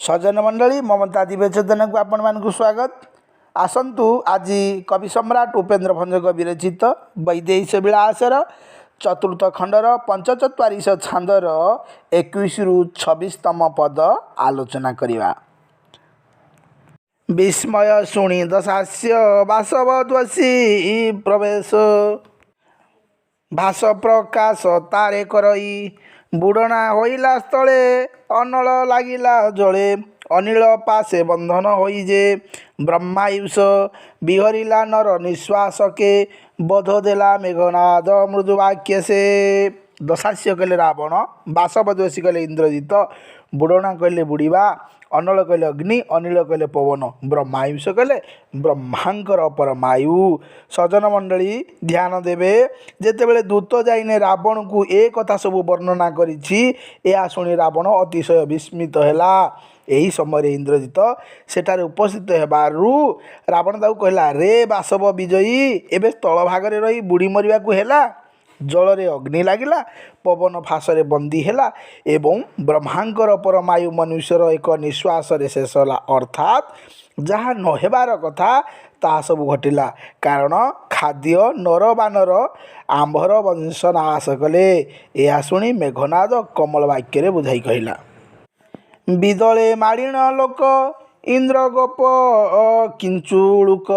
ସଜ୍ଜନ ମଣ୍ଡଳୀ, ମମତା ଦିବ୍ୟଚେତନାକୁ ଆପଣମାନଙ୍କୁ ସ୍ୱାଗତ। ଆସନ୍ତୁ, ଆଜି କବି ସମ୍ରାଟ ଉପେନ୍ଦ୍ର ଭଞ୍ଜଙ୍କ ବିରଚିତ ବୈଦେହୀଶ ବିଳାସର ଚତୁର୍ଥ ଖଣ୍ଡର ପଞ୍ଚଚତ୍ୱାରିଶ ଛାନ୍ଦର 21ରୁ 26ତମ ପଦ ଆଲୋଚନା କରିବା। ବିସ୍ମୟ ଶୁଣି ଦଶାସ୍ୟ ବାସବ ଦୋଷୀ ପ୍ରବେଶ, ଭାଷ ପ୍ରକାଶ ତାରେ କରଇ। ବୁଡ଼ଣା ହୋଇଲା ସ୍ଥଳେ, ଅନଳ ଲାଗିଲା ଜଳେ, ଅନିଳ ପାଶେ ବନ୍ଧନ ହୋଇ ଯେ ବ୍ରହ୍ମାୟୁଷ। ବିହରିଲା ନର ନିଶ୍ୱାସକେ, ବଧ ଦେଲା ମେଘନାଦ ମୃଦୁ ବାକ୍ୟ ସେ। ଦଶାସ୍ୟ କହିଲେ ରାବଣ, ବାସବ ଦୋଷୀ କହିଲେ ଇନ୍ଦ୍ରଜିତ, ବୁଡ଼ଣା କହିଲେ ବୁଡ଼ିବା, ଅନଳ କହିଲେ ଅଗ୍ନି, ଅନିଳ କହିଲେ ପବନ, ବ୍ରହ୍ମାୟୁଷ କହିଲେ ବ୍ରହ୍ମାଙ୍କର ପରମାୟୁ। ସଜ୍ଜନ ମଣ୍ଡଳୀ, ଧ୍ୟାନ ଦେବେ, ଯେତେବେଳେ ଦୂତ ଯାଇନେ ରାବଣକୁ ଏ କଥା ସବୁ ବର୍ଣ୍ଣନା କରିଛି, ଏହା ଶୁଣି ରାବଣ ଅତିଶୟ ବିସ୍ମିତ ହେଲା। ଏହି ସମୟରେ ଇନ୍ଦ୍ରଜିତ ସେଠାରେ ଉପସ୍ଥିତ ହେବାରୁ ରାବଣ ତାକୁ କହିଲା, ରେ ବାସବ ବିଜୟୀ, ଏବେ ସ୍ଥଳ ଭାଗରେ ରହି ବୁଡ଼ି ମରିବାକୁ ହେଲା। ଜଳରେ ଅଗ୍ନି ଲାଗିଲା, ପବନ ଫାଶରେ ବନ୍ଦୀ ହେଲା ଏବଂ ବ୍ରହ୍ମାଙ୍କର ପରମାୟୁ ମନୁଷ୍ୟର ଏକ ନିଶ୍ୱାସରେ ଶେଷ ହେଲା। ଅର୍ଥାତ୍ ଯାହା ନ ହେବାର କଥା, ତାହା ସବୁ ଘଟିଲା। କାରଣ ଖାଦ୍ୟ ନର ବାନର ଆମ୍ଭର ବଂଶ ନାଶ କଲେ। ଏହା ଶୁଣି ମେଘନାଦ କମଳ ବାକ୍ୟରେ ବୁଝାଇ କହିଲା, ବିଦଳେ ମାଡ଼ିଣ ଲୋକ ଇନ୍ଦ୍ର ଗୋପ କିଞ୍ଚୁଳୁକ,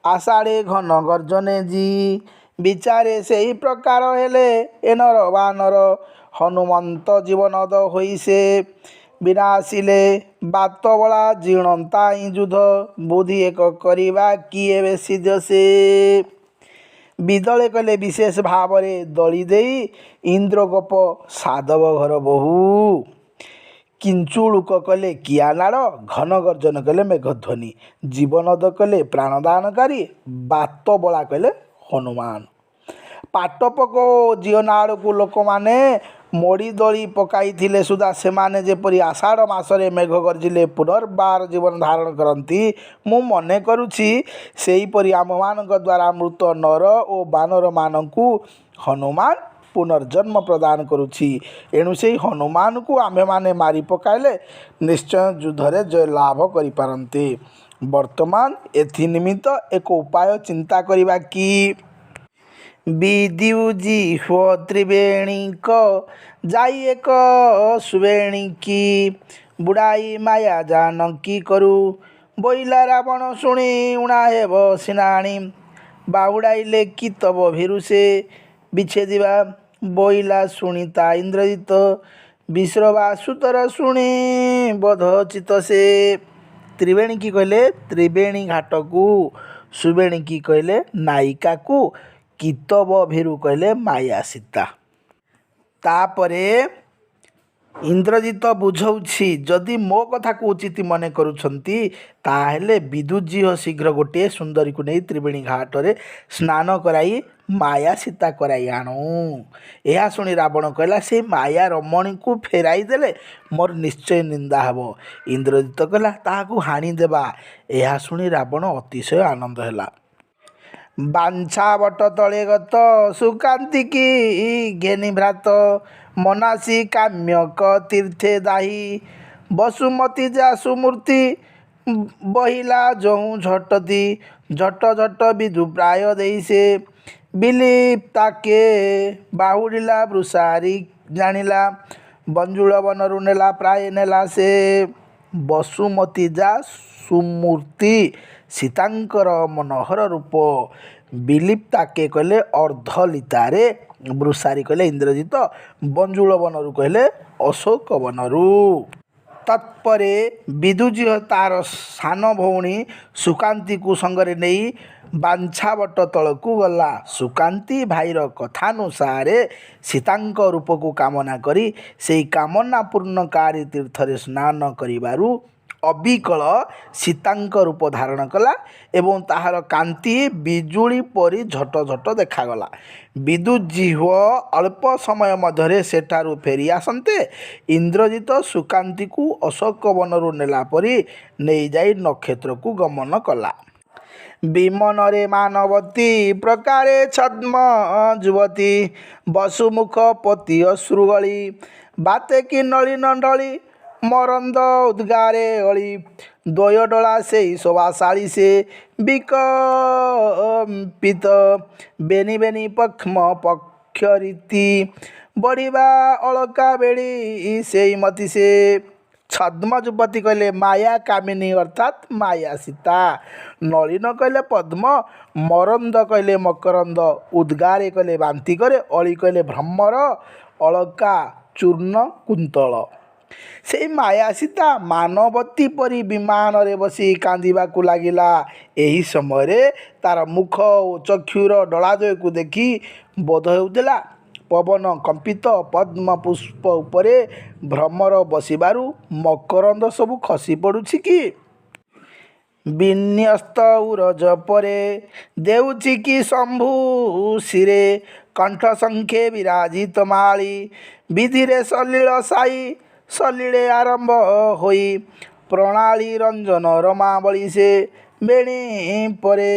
ଆଷାଢ଼େ ଘନ ଗର୍ଜନେ ଜି। ବିଚାରେ ସେହି ପ୍ରକାର ହେଲେ ଏ ନର ବାନର, ହନୁମନ୍ତ ଜୀବନଦ ହୋଇ ସେ। ବିନାଶିଲେ ବାତବଳା ଜିଣନ୍ତା ଯୁଦ୍ଧ, ବୁଦ୍ଧି ଏକ କରିବା କିଏ ବେଶୀ ସେ। ବିଦଳେ କହିଲେ ବିଶେଷ ଭାବରେ ଦଳି ଦେଇ, ଇନ୍ଦ୍ରଗୋପ ସାଧବ ଘର ବୋହୂ। କିଞ୍ଚୁଳୁକ କହିଲେ କିଆ ନାଡ଼, ଘନ ଗର୍ଜନ କହିଲେ ମେଘଧ୍ୱନି, ଜୀବନଦ କହିଲେ ପ୍ରାଣଦାନକାରୀ, ବାତବଳା କହିଲେ ହନୁମାନ। ପାଟପକ ଓ ଜିଅନାଡ଼କୁ ଲୋକମାନେ ମୋଡ଼ି ଦଳି ପକାଇଥିଲେ ସୁଦ୍ଧା ସେମାନେ ଯେପରି ଆଷାଢ଼ ମାସରେ ମେଘ ଗର୍ଜିଲେ ପୁନର୍ବାର ଜୀବନ ଧାରଣ କରନ୍ତି, ମୁଁ ମନେ କରୁଛି ସେହିପରି ଆମମାନଙ୍କ ଦ୍ୱାରା ମୃତ ନର ଓ ବାନରମାନଙ୍କୁ ହନୁମାନ ପୁନର୍ଜନ୍ମ ପ୍ରଦାନ କରୁଛି। ଏଣୁ ସେଇ ହନୁମାନଙ୍କୁ ଆମ୍ଭେମାନେ ମାରି ପକାଇଲେ ନିଶ୍ଚୟ ଯୁଦ୍ଧରେ ଜୟ ଲାଭ କରିପାରନ୍ତେ। ବର୍ତ୍ତମାନ ଏଥି ନିମିତ୍ତ ଏକ ଉପାୟ ଚିନ୍ତା କରିବା କି? ବିଦ୍ୟୁଜିହ୍ୱ ତ୍ରିବେଣୀକ ଯାଇ ଏକ ସୁବେଣୀକି, ବୁଡ଼ାଇ ମାୟା ଜାନକୀ କରୁ। ବୋଇଲା ରାବଣ ଶୁଣି, ଊଣା ହେବ ସିନାଣି, ବାହୁଡ଼ାଇଲେ କି ତବ ଭୀରୁ ସେ ବିଚ୍ଛେଦିବା। ବୋଇଲା ଶୁଣି ତା ଇନ୍ଦ୍ରଜିତ, ବିଶ୍ରବାସୁତର ଶୁଣି ବଧ ଚିତ୍ତ ସେ। ତ୍ରିବେଣୀ କି କହିଲେ ତ୍ରିବେଣୀ ଘାଟକୁ, ସୁବେଣୀ କି କହିଲେ ନାୟିକାକୁ, କିତବ ଭୀରୁ କହିଲେ ମାୟା ସୀତା। ତାପରେ ଇନ୍ଦ୍ରଜିତ ବୁଝଉଛି, ଯଦି ମୋ କଥାକୁ ଉଚିତ ମନେ କରୁଛନ୍ତି, ତାହେଲେ ବିଦ୍ୟୁଜିହ ଶୀଘ୍ର ଗୋଟିଏ ସୁନ୍ଦରୀକୁ ନେଇ ତ୍ରିବେଣୀ ଘାଟରେ ସ୍ନାନ କରାଇ ମାୟା ସୀତା କରାଇ ଆଣୁ। ଏହା ଶୁଣି ରାବଣ କହିଲା, ସେଇ ମାୟା ରମଣୀକୁ ଫେରାଇ ଦେଲେ ମୋର ନିଶ୍ଚୟ ନିନ୍ଦା ହେବ। ଇନ୍ଦ୍ରଜିତ କହିଲା, ତାହାକୁ ହାଣିଦେବା। ଏହା ଶୁଣି ରାବଣ ଅତିଶୟ ଆନନ୍ଦ ହେଲା। ବାଞ୍ଛା ବଟ ତଳେ ଗତ ସୁକାନ୍ତି କି ଘେନି ଭ୍ରାତ, ମନାସି କାମ୍ୟକ ତୀର୍ଥେ ଦାହି। ବସୁମତୀ ଯା ସୁମୂର୍ତ୍ତି ବହିଲା ଯହୁଁ ଝଟତି, ଝଟ ଝଟ ବିଦୁ ପ୍ରାୟ ଦେଇ ସେ। ବିଲିପ୍ତାକେ ବାହୁଡ଼ିଲା ବୃଷାରୀ ଜାଣିଲା, ବଞ୍ଜୁଳ ବନରୁ ନେଲା ପ୍ରାୟ ନେଲା ସେ। ବସୁମତୀ ଯା ସୁମୂର୍ତ୍ତି, ସୀତାଙ୍କର ମନୋହର ରୂପ। ବିଲିପ୍ତାକେ କହିଲେ ଅର୍ଦ୍ଧଲିତାରେ, ବୃଷାରୀ କହିଲେ ଇନ୍ଦ୍ରଜିତ, ବଞ୍ଜୁଳ ବନରୁ କହିଲେ ଅଶୋକ ବନରୁ। ତତ୍ପରେ ବିଦୁଜିହ ତାର ସାନ ଭଉଣୀ ସୁକାନ୍ତିକୁ ସଙ୍ଗରେ ନେଇ ବାଞ୍ଛାବଟ ତଳକୁ ଗଲା। ସୁକାନ୍ତି ଭାଇର କଥାନୁସାରେ ସୀତାଙ୍କ ରୂପକୁ କାମନା କରି ସେହି କାମନା ପୂର୍ଣ୍ଣକାରୀ ତୀର୍ଥରେ ସ୍ନାନ କରିବାରୁ ଅବିକଳ ସୀତାଙ୍କ ରୂପ ଧାରଣ କଲା ଏବଂ ତାହାର କାନ୍ତି ବିଜୁଳି ପରି ଝଟ ଝଟ ଦେଖାଗଲା। ବିଦ୍ୟୁଜିହ୍ୱ ଅଳ୍ପ ସମୟ ମଧ୍ୟରେ ସେଠାରୁ ଫେରି ଆସନ୍ତେ, ଇନ୍ଦ୍ରଜିତ ସୁକାନ୍ତିକୁ ଅଶୋକ ବନରୁ ନେଲା ପରି ନେଇଯାଇ ନକ୍ଷତ୍ରକୁ ଗମନ କଲା। ବିମନରେ ମାନବତୀ ପ୍ରକାରେ ଛଦ୍ମ ଯୁବତୀ, ବସୁମୁଖ ପତି ଅଶ୍ରୁଗଳି, ବାତେ କି ନଳିନ ଢଳି। ମରନ୍ଦ ଉଦ୍ଗାରେ ଅଳି ଦ୍ୱୟ ଡୋଳା ସେଇ ଶୋଭାଶାଳୀ ସେ ବିକମ୍ପିତ ବେନି ବେନି ପକ୍ଷ୍ମ ପକ୍ଷ ରୀତି ବଢ଼ିବା ଅଳକା ବେଳି ସେଇ ମତି ସେ। ଛଦ୍ମ ଯୁବତୀ କହିଲେ ମାୟା କାମିନୀ ଅର୍ଥାତ୍ ମାୟା ସୀତା। ନଳିନ କହିଲେ ପଦ୍ମ, ମରନ୍ଦ କହିଲେ ମକରନ୍ଦ, ଉଦ୍ଗାରେ କହିଲେ ବାନ୍ତି କରେ, ଅଳି କହିଲେ ଭ୍ରମର, ଅଳକା ଚୂର୍ଣ୍ଣ କୁନ୍ତଳ। ସେଇ ମାୟା ସୀତା ମାନବତୀ ପରି ବିମାନରେ ବସି କାନ୍ଦିବାକୁ ଲାଗିଲା। ଏହି ସମୟରେ ତାର ମୁଖ ଓ ଚକ୍ଷୁର ଡଳାଦ୍ୱୟକୁ ଦେଖି ବୋଧ ହେଉଥିଲା ପବନ କମ୍ପିତ ପଦ୍ମ ପୁଷ୍ପ ଉପରେ ଭ୍ରମର ବସିବାରୁ ମକରନ୍ଦ ସବୁ ଖସି ପଡ଼ୁଛି କି? ବିନ୍ୟସ୍ତ ଉରଜ ପରେ ଦେଉଛି କି ଶମ୍ଭୁ ଶିରେ କଣ୍ଠ ଶଙ୍ଖେ ବିରାଜିତ ମାଳୀ ବିଧିରେ ସଲିଳ ସାଇ ସଲିଳେ ଆରମ୍ଭ ହୋଇ ପ୍ରଣାଳୀ ରଞ୍ଜନ ରମାବଳୀ ସେ ବେଣୀ ପରେ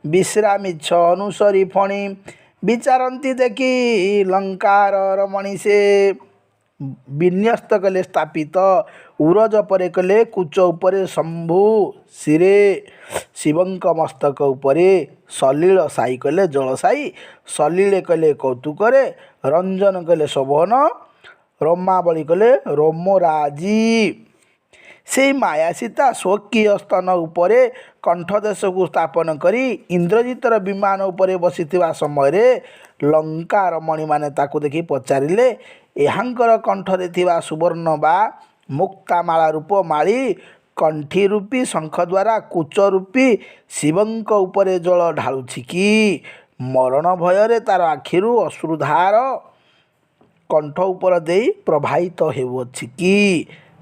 ବିଶ୍ରାମିଚ୍ଛ ଅନୁସରି ଫଣି ବିଚାରନ୍ତି ଦେଖି ଲଙ୍କାର ରମଣୀ ସେ। ବିନ୍ୟସ୍ତ କଲେ ସ୍ଥାପିତ, ଉରଜ ପରେ କଲେ କୁଚ ଉପରେ, ଶମ୍ଭୁ ଶିରେ ଶିବଙ୍କ ମସ୍ତକ ଉପରେ, ସଲିଳ ସାଇ କଲେ ଜଳସାଇ, ସଲିଳେ କଲେ କୌତୁକରେ, ରଞ୍ଜନ କଲେ ଶୋଭନ, ରୋମାବଳୀ କଲେ ରୋମରାଜି। ସେଇ ମାୟା ସୀତା ସ୍ୱକୀୟ ସ୍ତନ ଉପରେ କଣ୍ଠଦେଶକୁ ସ୍ଥାପନ କରି ଇନ୍ଦ୍ରଜିତର ବିମାନ ଉପରେ ବସିଥିବା ସମୟରେ ଲଙ୍କା ରମଣୀମାନେ ତାକୁ ଦେଖି ପଚାରିଲେ, ଏହାଙ୍କର କଣ୍ଠରେ ଥିବା ସୁବର୍ଣ୍ଣ ବା ମୁକ୍ତାମାଳା ରୂପ ମାଳି କଣ୍ଠି ରୂପୀ ଶଙ୍ଖ ଦ୍ୱାରା କୁଚ ରୂପୀ ଶିବଙ୍କ ଉପରେ ଜଳ ଢାଳୁଛି କି? ମରଣ ଭୟରେ ତାର ଆଖିରୁ ଅଶ୍ରୁଧାର କଣ୍ଠ ଉପର ଦେଇ ପ୍ରବାହିତ ହେଉଅଛି କି?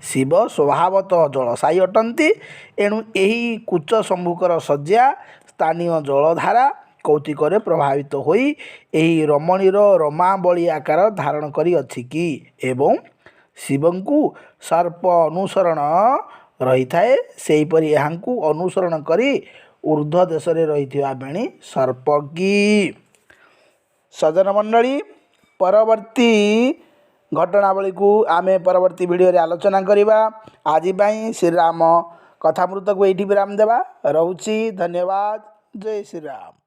ଶିବ ସ୍ୱଭାବତଃ ଜଳଶାୟୀ ଅଟନ୍ତି, ଏଣୁ ଏହି କୁଚ ଶମ୍ଭୁଙ୍କର ଶଯ୍ୟା ସ୍ଥାନୀୟ ଜଳଧାରା କୌତୁକରେ ପ୍ରଭାବିତ ହୋଇ ଏହି ରମଣୀର ରମାବଳୀ ଆକାର ଧାରଣ କରିଅଛି କି? ଏବଂ ଶିବଙ୍କୁ ସର୍ପ ଅନୁସରଣ ରହିଥାଏ, ସେହିପରି ଏହାଙ୍କୁ ଅନୁସରଣ କରି ଉର୍ଦ୍ଧ୍ୱ ଦେଶରେ ରହିଥିବା ବେଣୀ ସର୍ପ କି? ସଜ୍ଜନ ମଣ୍ଡଳୀ, ପରବର୍ତ୍ତୀ ଘଟଣାବଳୀକୁ ଆମେ ପରବର୍ତ୍ତୀ ଭିଡ଼ିଓରେ ଆଲୋଚନା କରିବା। ଆଜି ପାଇଁ ଶ୍ରୀରାମ କଥାମୃତକୁ ଏଇଠି ବିରାମ ଦେବା। ରହୁଛି, ଧନ୍ୟବାଦ, ଜୟ ଶ୍ରୀରାମ।